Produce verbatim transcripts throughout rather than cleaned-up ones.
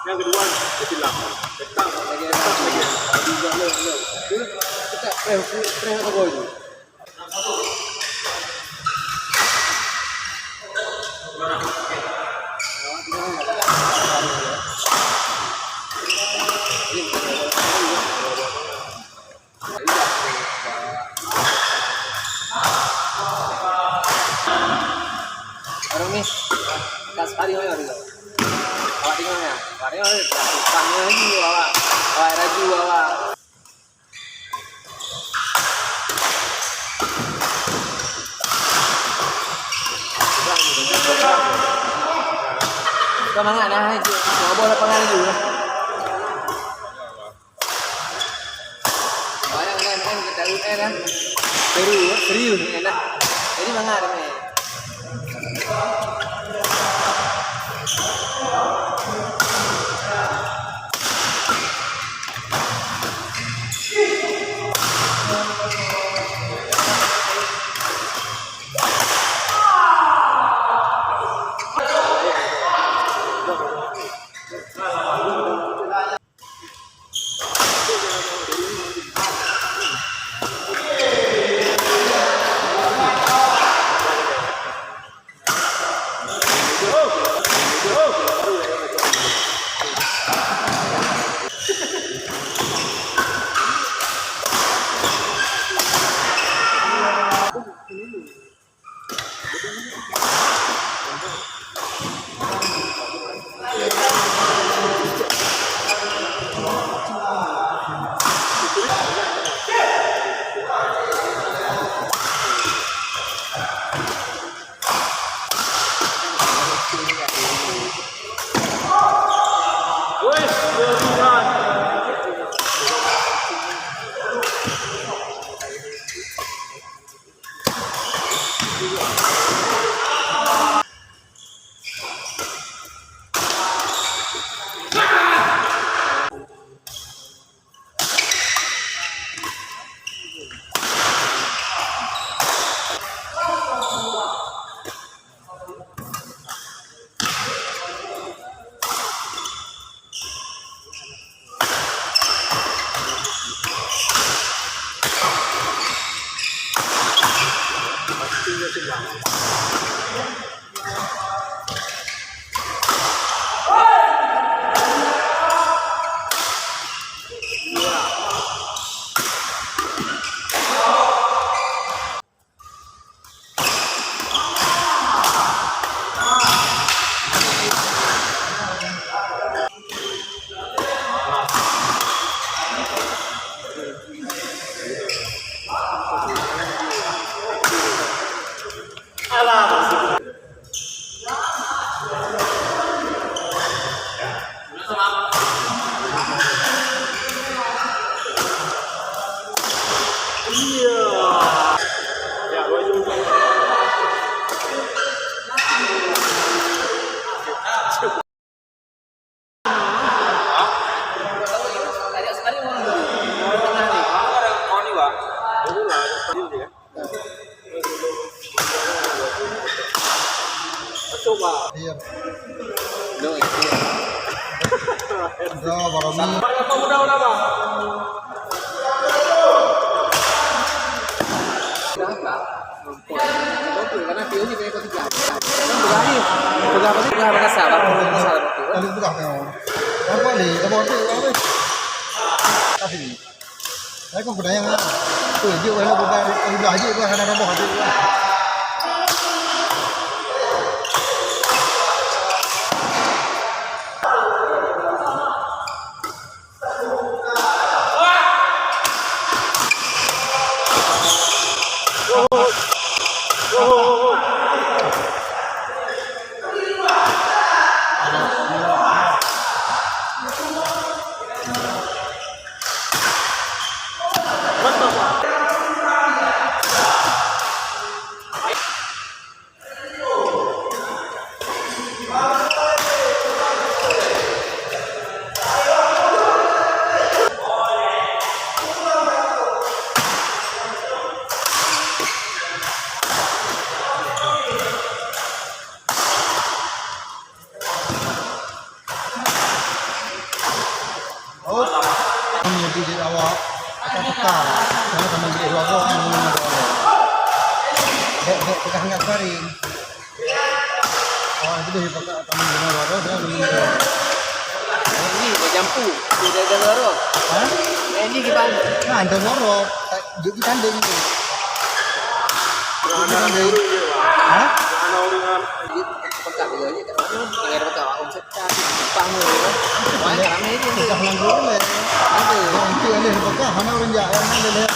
Yang kedua, dia silam. Tetap, tetap lagi. Tetap, tetap, tetap. Barang ni, tak sekali mana juga. Awak tengok ya, barang ni tak sama lagi awak, awak raju awak. Kau mangat dah, eh, cik. Nak boh lapangan laju lah. Bayang kan, kan, kita U N lah. Serius, serius kan lah. Jadi mangat dah, eh. Iya. Udah, baru ni. Betul, karena P O G punya ketiga. Kan berani. Pegang apa sih? Pegang Makassar, Bang. Makassar, betul, kan? Tadi pegang tengok. Apa ni? Apa tu? Apa ni? Tapi saya kan pedayang lah. Tu, dia orang pedayang. Dia orang pedayang. Ini, jampu. Sudah ada lorong. Hah? Ini gimana? Nah, ada lorong. Jom kita tanding tu. Jom kita tanding. Hah? Pekat juga ni, kat mana? Tengah ada pekat, Pak Om Sekda. Paham tu, ya? Wah, ramai ni. Pekat Melanggu ni lah. Ada. Orang tu ada pekat, mana orang jahat, orang ada lihat.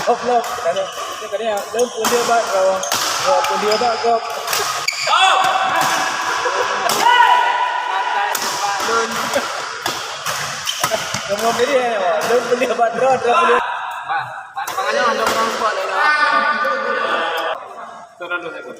Goblok. Tadi, tadi lôn peulieh bak droe, droe peulieh bak gob. Kamoe beri, eh, lôn peulieh bak droe, droe peulieh. Bah, bak lapangan nyoe hana pernah lupa lé, bah. Turun dulu, turun.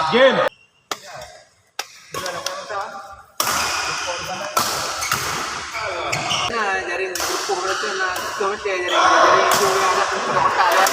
Game. Nah, jaring berpuh macam nak tu macam jaring, jaring tu yang nak tengok tak ya.